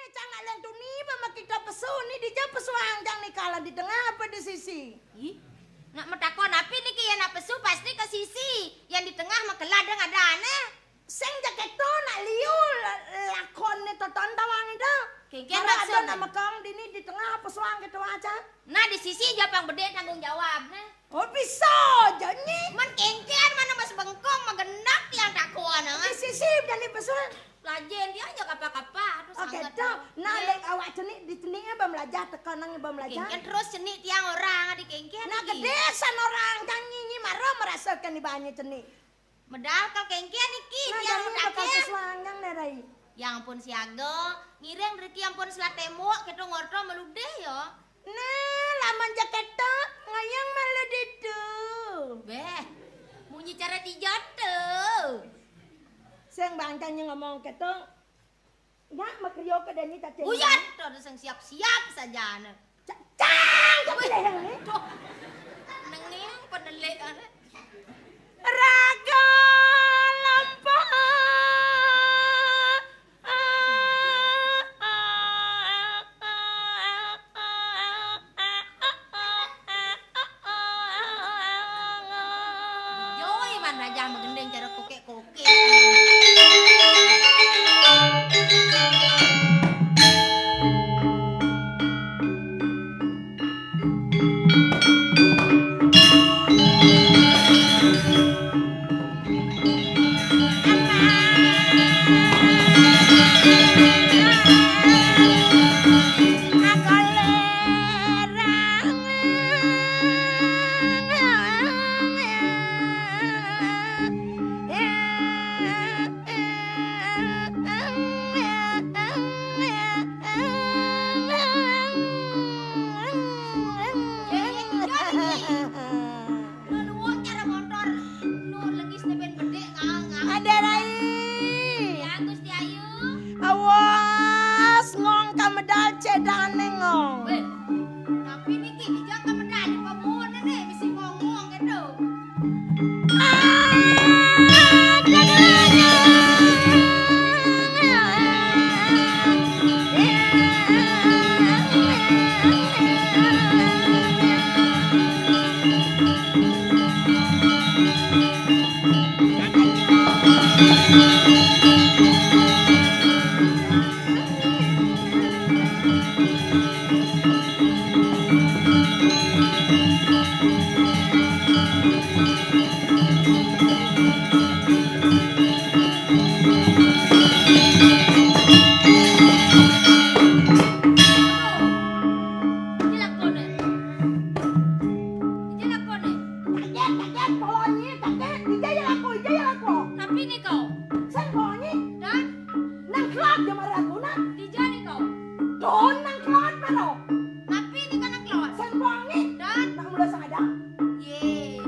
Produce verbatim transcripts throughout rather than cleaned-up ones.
Cang nak leng tuni, ba makita pesu ni, dija pesu angkang ni, kala di tengah apa di sisi? Ih, nak matakon api niki, yén nak pesu pasti ka sisi, yén di tengah makela dang adané. Sing ja kéto nak liu la-, lakoné toton tawang ida. Kéngkén. Mara maksud ada nak mekang dini di tengah pesu angkang kéto aja. Nah, di sisi ja pang bedé tanggung jawabné. Oh, bisa ja nyi. Men kéngkén mana mas bengkong magendak tiang takon, ah. Di sisi jani pesu. Lajén dia aja kapa-kapa. Aduh, oké, sanget dah. Nah, iya. Lek awak cenik di cenik ba melajah, teka nang ba melajah. Kéngkén terus cenik tiang orang di kéngkén. Nah, gedé san orang kang nyinyi mara merasakan di banyu cenik. Medal kal kéngkén niki. Nah, tiang jani bakal sesuangan, nah, Rai. Yang pun siaga, ngiring riki ampun selat tembok, kéto ngorta meludih ya. Nah, lamun ja kéto, ngayang malu ditu. Béh, munyi cara dijata. Sing bangkang ngomong kéto, nyak makrio ka dani cacing. Uyat, to sing siap-siap sajana. Ca-, cang, ka peleheng ni. Tuh, nenging penelik, ah. Raga lampa. Joi man rajah magending cara kokék-kokék. Nuwun cara montor, nu legis tebén bedé ngal-ngal. Ada Rai. Ya, Gusti Ayu. Awas, ngong ka medal cédané ngong. Wéh, tapi niki dija ka medal di pamuhun né, bisi ngong-ngong kéto. Ija lakone. Ija lakone. Kaget, kaget, polonye, kaget. Ija ya lako, ija ya lako. Napi nika? Sing polonye. Dan? Nang kelod ya mara aku, nak. Dija nika? Don nang kelod mara. Napi nika nang kelod? Sing polonye. Dan? Nang mula sing ada. Ye.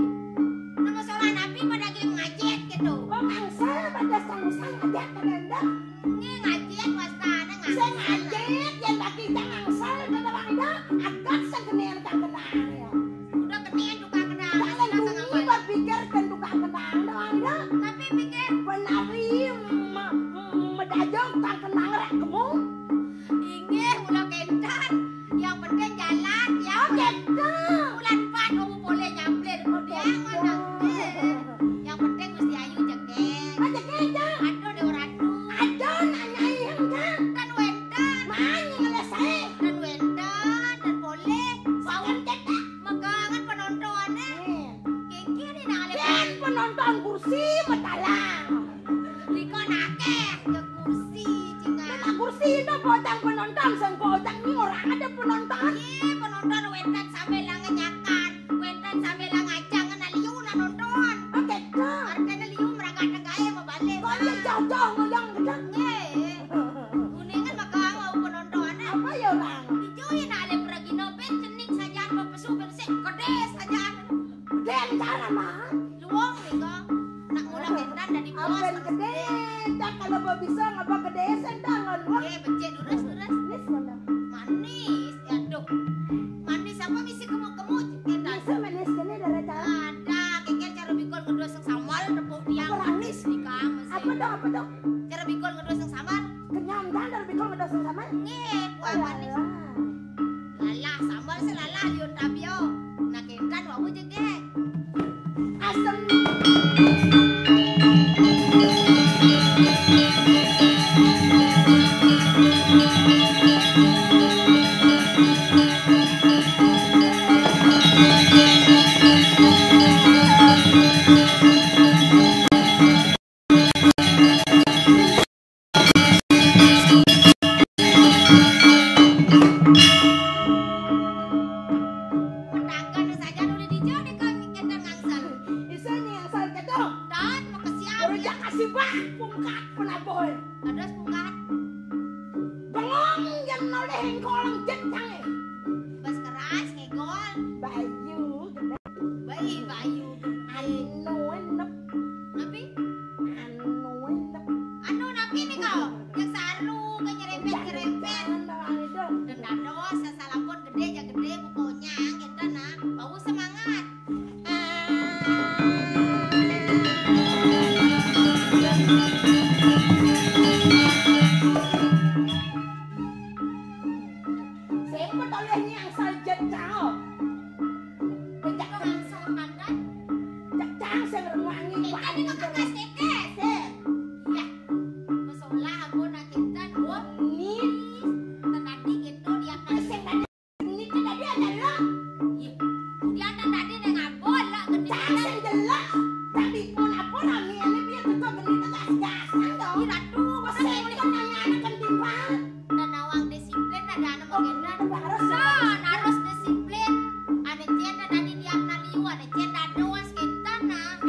Nama solah napi pada ge ngajet gitu? Kok mangsa pada sang-sang ngajet kadang-kadang? Nggih, ngajet wastane ngangsel. Sing ngajet, yen bagi cang angsel, kata Bang Ida, agat sing keneen kang kenang, ya. Udah keneen tukang kenang. Jangan bumi berpikir kan tukang kenang doang, ya. Tapi pikir. Penari me-, me-, medajong kang kenang rak kemu. Inggih, mula kenten. Yang penting jalan, ya. Oh, gitu. Bulan empat, kamu boleh nyamplin. Oh, dia gitu. Mana? Nggih. Yang penting Gusti Ayu jegég. Ah, jegég, Cang. Aduh, Dewa Ratu. Aduh, nak Nyai Heng, Cang. Kan wénten. Mani ngelesai. Kan wénten, kan boleh. Sawan cetek. Megangan penonton, eh. Iya. Kiki ni nak lewat. Kan penonton kursi metalang. Riko nakeh, ya kursi, cingan. Nak kursi itu bocang penonton, sengko bocang ni orang ada penonton. Iya, penonton wénten sambil ngenyakan. Wénten sambil ngajang, nak liu nak nonton. Oh, gitu. Artinya liu meragat gaé mau balik. Kok dia jauh-jauh ngoyong gedang? Nggih. Kuningan maka mau penonton. Apa ya, Bang? Dijui nak alih pergi nopin, cenik saja, mau pesu, bersih, kedis saja. Gedé cara, Bang. Luwung nika. Nak ngulang éntan dadi bos. Ampun gedé, dah kalau mau bisa ngapa gedé sendang luwung. Nggih, becik durus, durus. Nis mana? Manis, aduh. Manis apa misi kemuk-kemuk, éntan? Bisa manis kene darah cara. Ada, kengken cara bikul ngedua sing sambal, tepuk tiang. Apa manis? Nika, mesti. Apa tuh, apa tuh? Cara bikul ngedua sing sambal. Kenyang kan cara bikul ngedua sing sambal? Nggih. Lalah, sambel sih lalah, liun tabio. Nah, kénten wau jegég. Asem. Petangga saja dulu di jauh deh, Kang, kita ngangsal. Bisa nih ngangsal gedong. Dan makasih. Kerja kasih bah, pungkat penaboy. Terus pungkat. Bengong yang noleh engkolang jet tange. Bas keras ngegol. Bayu, bayi, bayu. Anu enep. Napi? Anu enep. Anu napi nih kau? Yang saru ke nyerempet-nyerempet. Jangan bawang itu. Dan dados, sasalampun gedé, ja gedé, pokoknya, gitu nah. Bau semangat. Sing petoleh nyang saljet cao. Pecak kang sing mandan. Pecak kang sing rewangi. Kita di kok kertas kekes. Sing. Ya. Masalah aku nak kita dua. Ni. Tadi gitu dia kan. Sing tadi. Ini kan tadi ada lo. Iya. Dia kan tadi nang apa lo gede. Cang sing delok. Tapi pun apa rame ini dia tetap gede tegas-tegas kan dong. Iya tuh. Sing kan nanya anak kan timbang. Dan nawang disiplin ada anak magenan. Harus. Nah, harus disiplin. Ada cien tadi dia naliu, ada cien dados kita nah.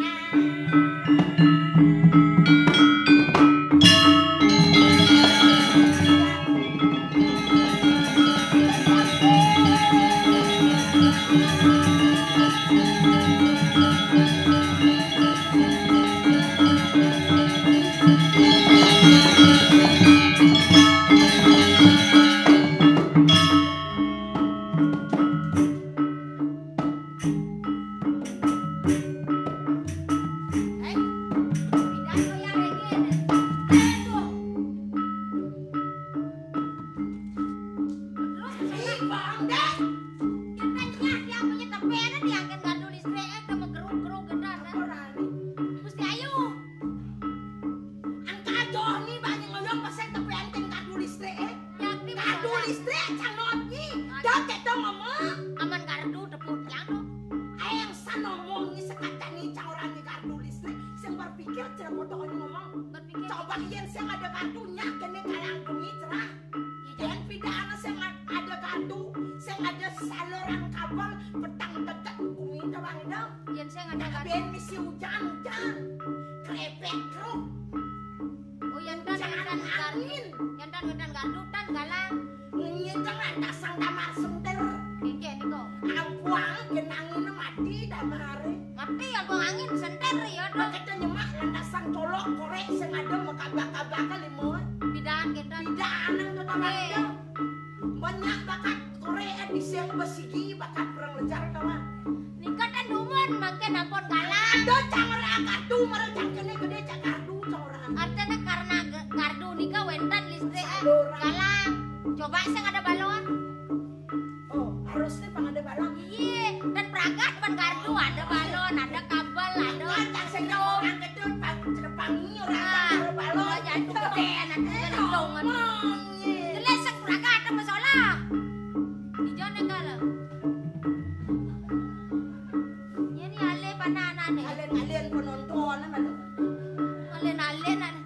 Terus, Bang, deh. Kita nyah, dia punya tepenan, dia akan ngadu listrik, eh, sama gerung-gerung, gendang, eh. Mesti ayo. Angka aja ni banyak ngoyong pasal tepenan kan ngadu listrik, eh. Ya, ini ngadu listrik, cangot ni. Dah, kita ngomong. Aman gardu, tepuk tiang, tu. Ayang san ngomong ni sekata ni, cang orang ni gardu listrik. Sing berpikir, cerah potong ngomong. Berpikir. Coba yen sing ada gardu, nyak kene kalang gemi cerah. Yen pidana sing ad-, ada gardu, sing ada saluran kabel, petang tetek bumi terang dong. Yen sing ada gardu. Ben misi hujan, hujan. Krepek truk. Oh, yen tan hujan, angin. Yen tan hujan gardu, tan galang. Ngenyit kan lantasang damar senter. Keke niko. Ampuang genangin mati damare. Mati ampuang angin senter ya, dong. Makanya nyemak lantasang colok korek sing ada mekabak-kabak lima. Bidaan kita. Bidaan yang tetap ada. Banyak bakat korek di siang besigi bakat perang lejar kawan. Nika tan dumun mangke nampun galang. Ada cang ora kartu, mara cang kene gede cang kartu, cang ora. Artinya karena ge-, gardu nika wenten listrik, eh, galang. Coba sing ada balon. Oh, harusnya pang ada balon. Iya, dan pragat pan gardu ada balon, ada kabel, ada kan cang sing orang gedung pang, pang orang ada balon. Jadi gedean, ada gedung. Jelas sing pragat ada masalah. Di jone kala. Ini alé pananane. Alén-alén penontonan, aduh. Alén-alén, aduh.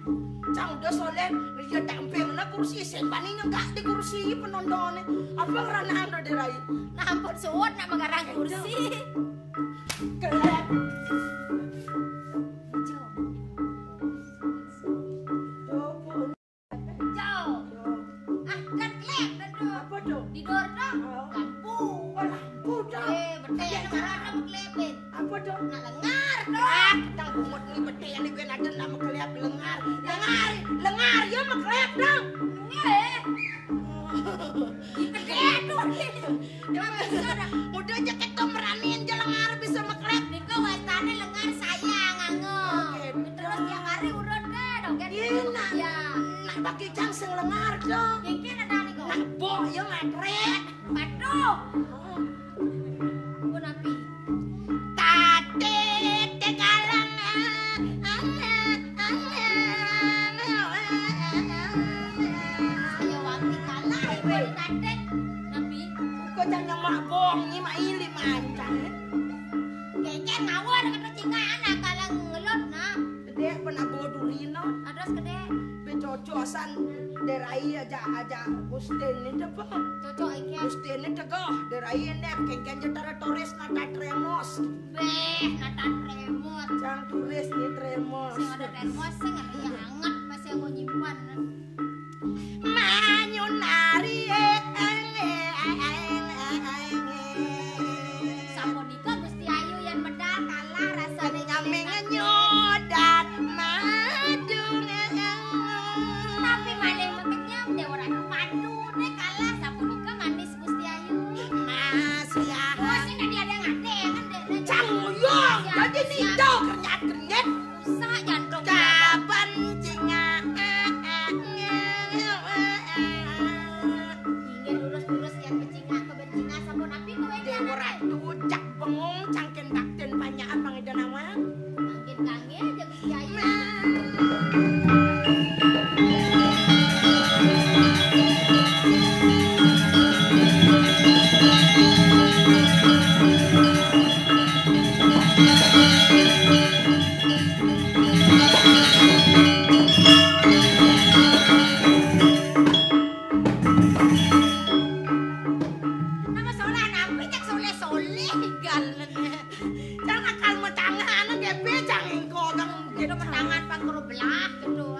Cang udah soleh, ya tamping na kursi, sing paning enggak di kursi penontonan. Apa ngerana anda dirai? Nampun suwut nak menggarang kursi. Kelek. Jo. Ah, kan klep, betul. Apa tu? Di dor tu. Oh. Lampu. Oh, lampu tu. Eh, betul. Ya, ada klep, eh. Apa tu? Nak lengar tu. Ah, kita bungut ni betul ni kan ada nama kelep lengar. Lengar, lengar ya mak kelep tu. Iya, eh. Betul tu. Udah aja kita meranin je lengar bisa meklep. Nika wastane lengar sayang, anggo. Oke. Terus tiap hari urut deh, dong, kan? Iya, nak. Ya. Nak bagi cang sing lengar dong. Kiki ada nih kok. Nak bok ya. Matret. Waduh. Pun api. Tatit tegalang. Ayo, wangi kalah, ibu tatit. Napi? Uga jang nyemak bong, nyemak ili mancan. Keke ngawur kata cingak anak kalang ngelut, nah. Gede pernah bawa durino. Ados gede. Becocosan derai aja, aja Gusten ini apa? Cocok iki. Gusten ini tegah, derai ini kengken jetara Torres nata tremos. Beh, nata tremos. Jang turis ni tremos. Sing ada tremos, sing ada yang hangat, masih aku nyimpan. Manyun ari, eh, eh, eh, eh, eh, eh. Sapunika Gusti Ayu yen medal kalah rasane nyameng nyodat madu. Tapi malih mekenyem dhewe ora madu ne kalah sapunika manis Gusti Ayu. Mas ya. Oh, sing dadi ada ngate kan dek. Cang uyung, dadi ninjau kernyat-kernyit. Rusak jantung. Kapan cingak. Inggih lurus-lurus yen becingak ke becingak sampun api kowe. Dewa Ratu cak bengong cangken bakten panyakan Mang Ida Nawang. Mangkin kangen aja Gusti Ayu. Nama soleh, napi cek soleh-soleh galene. Cang akal metangan, gepe cang engko kang. Kira metangan pang karo belah, gitu.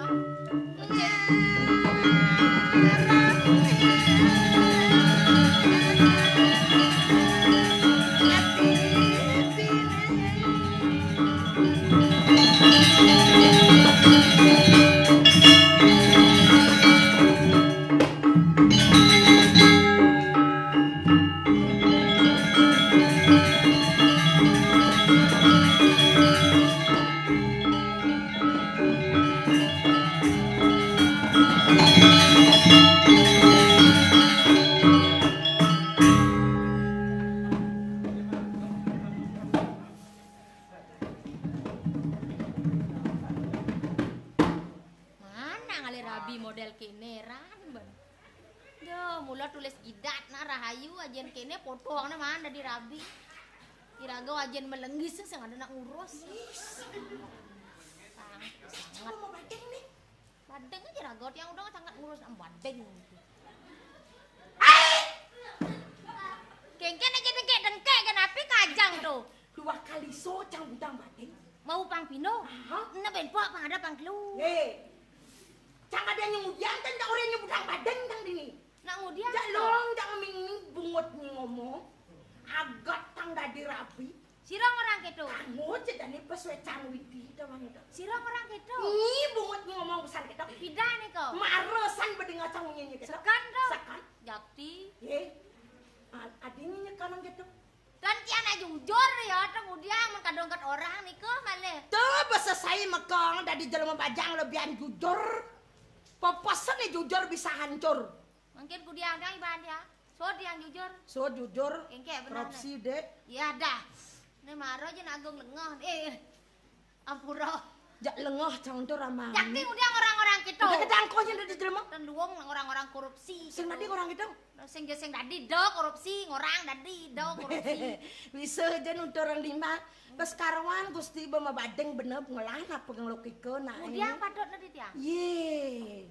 Mana ngalih rabi model kene, ran, ben. Duh, mula tulis idat, nah, rahayu, ajen kene, potongnya mana dadi rabi. Iraga ajen melenggis, sing ada nak ngurus. Sangat. Badeng aja raga, tiang udah sangat ngurus, nah, badeng. Kengken aja dengkek-dengkek, kenapi kajang tuh? Dua kali so, cang budang badeng. Mau pang pino? Aha. Ena ben pok pang ada pang telu. Ye. Cang ada nyudian, ten cang orang nyebudang badeng, cang dini. Nak ngudian? Jak long, jak ngeming-ngeming bungut ni ngomong. Agat tang dadi rabi. Sira ngorang keto. Kanggo jedane pesuecan widi to mang to. Sira ngorang keto. Ni bungut ni ngomong pesan keto. Pidane ko. Maresan bedinga cang nyanyi keto. Sekan to. Sekan. Jakti. Ye. A-, adine nyekan nang keto. Dan kian jujur ya, teng udiang men kadongket orang niku malih. Tuh, besesai mekong dadi jelema bajang lebihan jujur. Pepesen nih jujur bisa hancur. Mungkin ku diang dai bahan dia. So diang jujur. So jujur. Engke bener. Korupsi, Dek. Iya dah. Ini maro aja nagung lengah. Eh, ampura. Jak lengah cang tu ramah. Yakin udah orang-orang kita. Udah kejangkaunya udah dijelema. Dan luwung orang-orang korupsi. Sing gitu. Nanti orang kita. Sing sing dadi do korupsi, ngorang dadi do korupsi. Bisa aja nutur orang lima. Pas karuan Gusti bema badeng bener ngelah apa ngelukike nak. Udiang patut nanti tiang. Ye.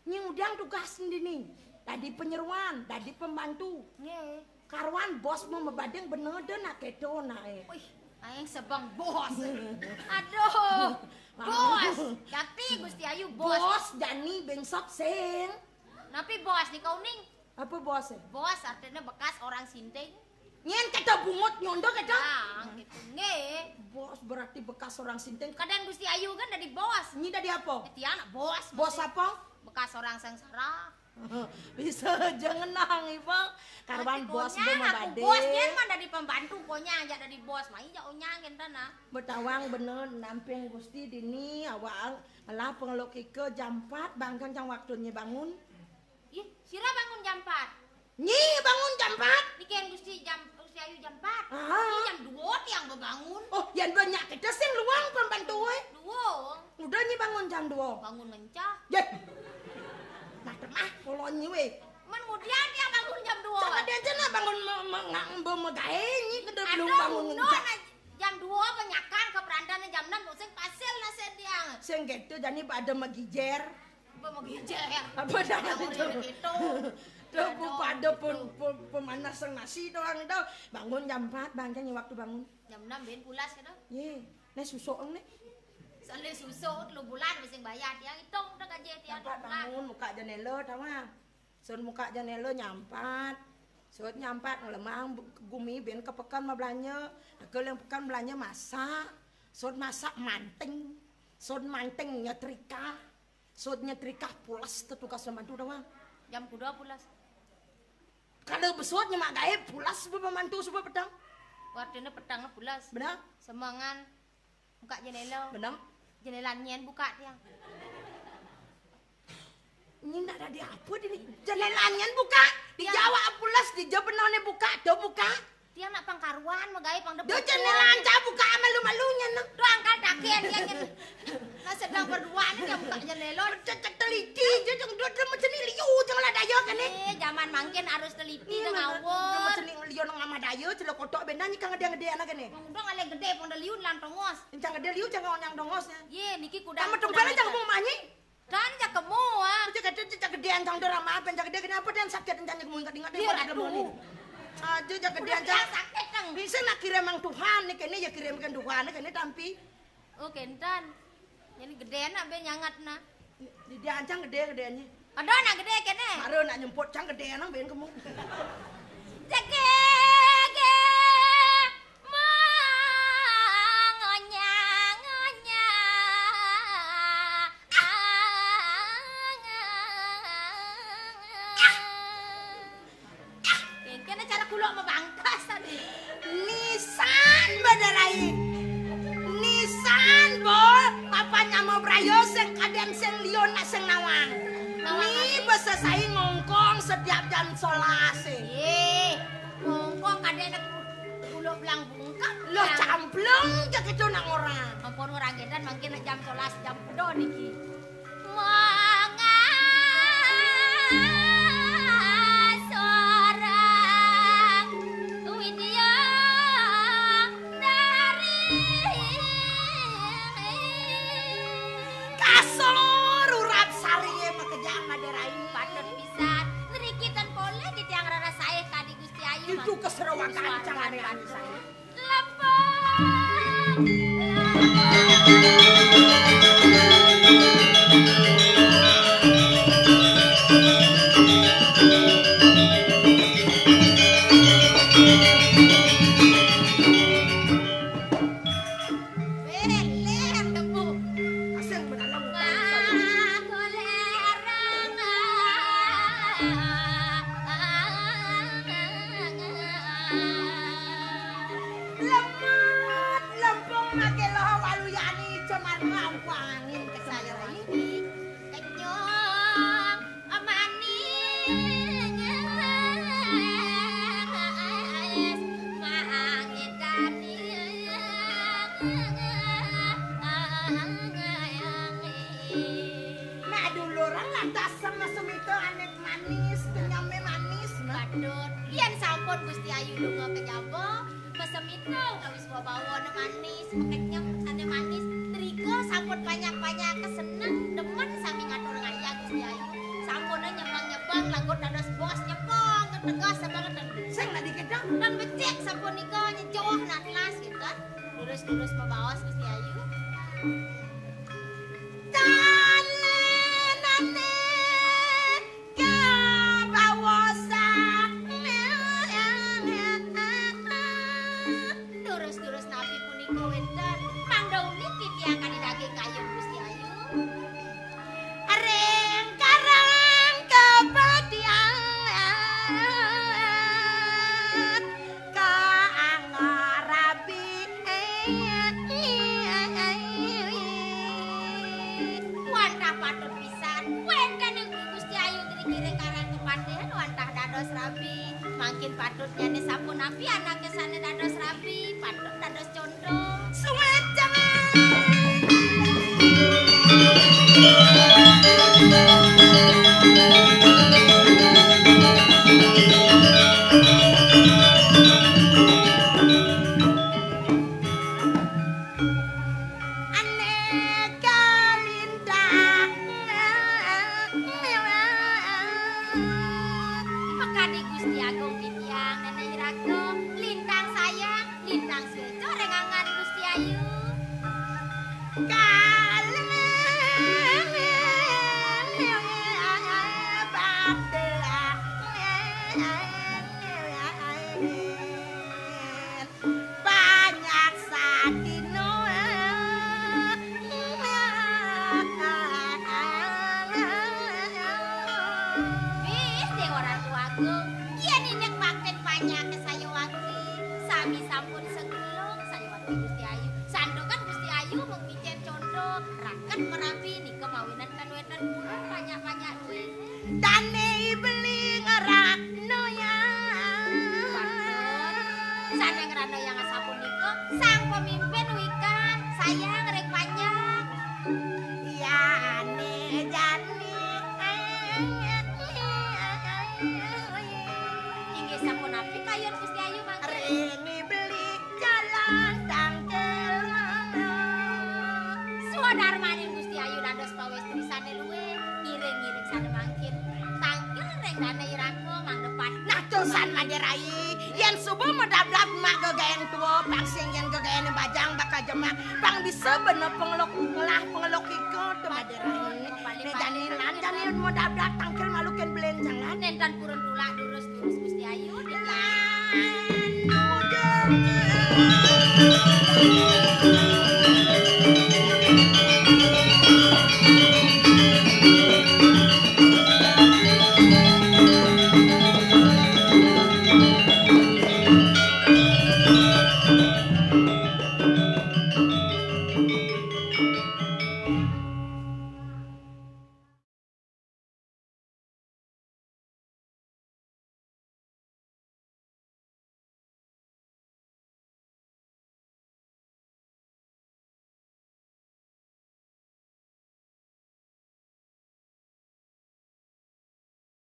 Nying udiang tugas sendiri. Dadi penyeruan, dadi pembantu. Nggih. Karuan bos mau mebading bener deh nak kedo nak eh. Wih, aing sebeng bos. Aduh, bos. Tapi Gusti Ayu bos. Bos jani bengsop sing. Napi bos nih kau ning? Apa bos eh? Bos artinya bekas orang sinting. Nyen kata bungut nyondo kata. Ah, gitu. Nggih. Bos berarti bekas orang sinting. Kadang Gusti Ayu kan dari bos. Ini dari apa? Etiana bos. Bos apa? Bekas orang sengsara. Bisa aja ngenang, Ibang. Karuan bos be mabade. Bos nyen mah dari pembantu, pokoknya aja dari bos. Mai ja onyang enten nah. Betawang bener namping Gusti dini awak ngelah pengeluk ike jam empat bangkang cang waktunya bangun. Ih, sira bangun jam empat. Empat. Ah. Ini jam dua tiang bebangun. Oh, yang banyak kita sing luang pembantu, eh. Dua. Udah nyi bangun jam dua. Bangun ngencah. Yeh. Macam ah, kalau nyi, weh. Man mudian tiang bangun jam dua. Sama dia aja nak bangun me-, me-, ngang-, be-, megawe nyi, kita belum bangun ngencah. Jam dua banyakan ke perandan jam enam, pusing pasil nasi tiang. Sing gitu, jadi pada megijer. Apa mau gejer? Apa dah? Jangan itu? Gitu. Tuh, bu, pada pun, pun, pun mana sang nasi doang dah. Bangun jam empat, bangkit waktu bangun. Jam enam ben pulas gitu. Ye, nih susuk nih. Soalnya susuk, lu bulan mesti bayar. Tiang hitung udah gaji tiang. Dapat bangun, buka jendela, tawa. Sun buka jendela nyampat. Sud nyampat ngelemang bu-, gumi ben ke pekan mau belanja. Aku yang pekan belanja masak. Sud masak manting. Sud manting nyetrika. Sud nyetrika pulas tu tugas pembantu doang. Jam kuda pulas. Kalau besut nyemak gaib pulas sebab pembantu sebab petang. Artinya petang pulas. Benar? Semangan buka jendela. Benar? Jendela nyen buka tiang. Ini nak ada di apa di ni? Jendela nyen buka. Di Jawa pulas, di Jawa benone buka, do buka. Tiang nak pangkaruan, megai pang debut. Dia jendela aja buka malu-malunya, nah. Doang kan dakian dia nyen. Nah, sedang berdua ni dia buka jendela. Cek, cek teliti je, jangan dua, dua macam ni liu, jangan lah daya kan ni. Eh, zaman mangkin harus teliti. Iya, dengan awal. Macam ni liu nang amat daya, celok kotok benar ni kang gede-gede anak ni. Wong dong ale gede, pang dah liu lan tongos. Jangan gede liu, jangan onyang tongosnya. Ye, niki kuda. Kamu tumpel jangan mau manyi. Dan jak kemu, ah. Aja kata jak gedean tang drama apa jak gede kenapa dan sakit dan jak kemu ingat-ingat dia ada mau ni. Aja jak gedean jak sakit tang. Bisa nak kirim mang Tuhan ni kene ya kirim kan Tuhan ni kene tampi. Oh, kentan. Jadi gedean nak be nyangat nah. Di dia ancang gede gedeannya. Ada nak gede kene. Mara nak nyemput cang gede nang ben kemu. Jegege mangonyang-onyang. Kene cara kulok mabangkas tadi. Nisan badarai. Nisan bol, apa nyama brayo sing kadang sing liyo nak sing nawang. Nawang ni apa? Basa saya ngongkong setiap jam sebelas. Ye, ngongkong kadang nak kulok belang bungkam. Lo ya. Camplung jak itu nak orang. Ampun orang gedan mungkin jam sebelas jam pedo niki. Mangga sorang widya dari kasor urat sari makejang maderai. Patut pisan. Nriki ten polih titiang rarasaih kadi Gusti Ayu. Itu keserowakan suarane cangane patut. Anu saya. Lempung. Beleh tepuk. Asing bedalang. Wah, golek rama. Lemot, lempung make loho waluyani cemar ngawangin kesayangan. Kenyang manis mangidani. Nek dulurang lantas sama semita anek manis, kenyame manis, nah. Patut. Yen sampun Gusti Ayu lunga ke jaba, pesemita kawis babawane manis, pekenyem sane manis, triga sampun banyak-banyak keseneng, demen sami ngatur ngayah Gusti Ayu. Sampun nyebang-nyebang, lagut dados bos nyebang, ketegas sabanget. Sing nak dikit dong. Dan becik sampun nika nyejoh nak telas gitu. Lurus-lurus mabaos Gusti Ayu. Tan lenane kabawosan. Durus-durus napi punika wenten, mangda unik titiang kadi daging kayun Gusti Ayu. Ring karang kepedian kaanggo rabi. Mangkin patut nyane sapunapi anake sane dados rabi, patut dados conto. Suweceng. Aneka lintang. Makadi Gusti Agung titiang, Nene Iraga, lintang sayang, lintang sueca ring angan Gusti Ayu. Kalih banyak sadina. Wih, Dewa Ratu Agung, yen indik baktin panyake sayuwakti, sami sampun segelung sayuwakti Gusti Ayu. Santukan Gusti Ayu mung micen condo, raket merabi nika mawinan ten weten purun panyak-panyak duwene. Dane beli ngerakno ya. Pantun. Sane ngrana yang asapunika, sang pemimpin wikan sayang ring panjang. Yane jani. Inggih sapunapi kayun Gusti Ayu mangkin? Ring beli jalan tangkil. Swadarmaning Gusti Ayu dados pawestri sane luwih, ngiring-ngiring sane mangkin. Tangkil ring dane irako mangda pat. Nah, tusan Made Rai, yen suba medablab mak gegaen tua, pang sing yen gegaene bajang bakal jemak, pang bisa bena pengeluk ngelah pengeluk ika tu Made Rai. Nek jani lan jani medablab tangkil malukin belenjangan. Nenten purun tulak durus-durus Gusti Ayu, dik. Lan mujur.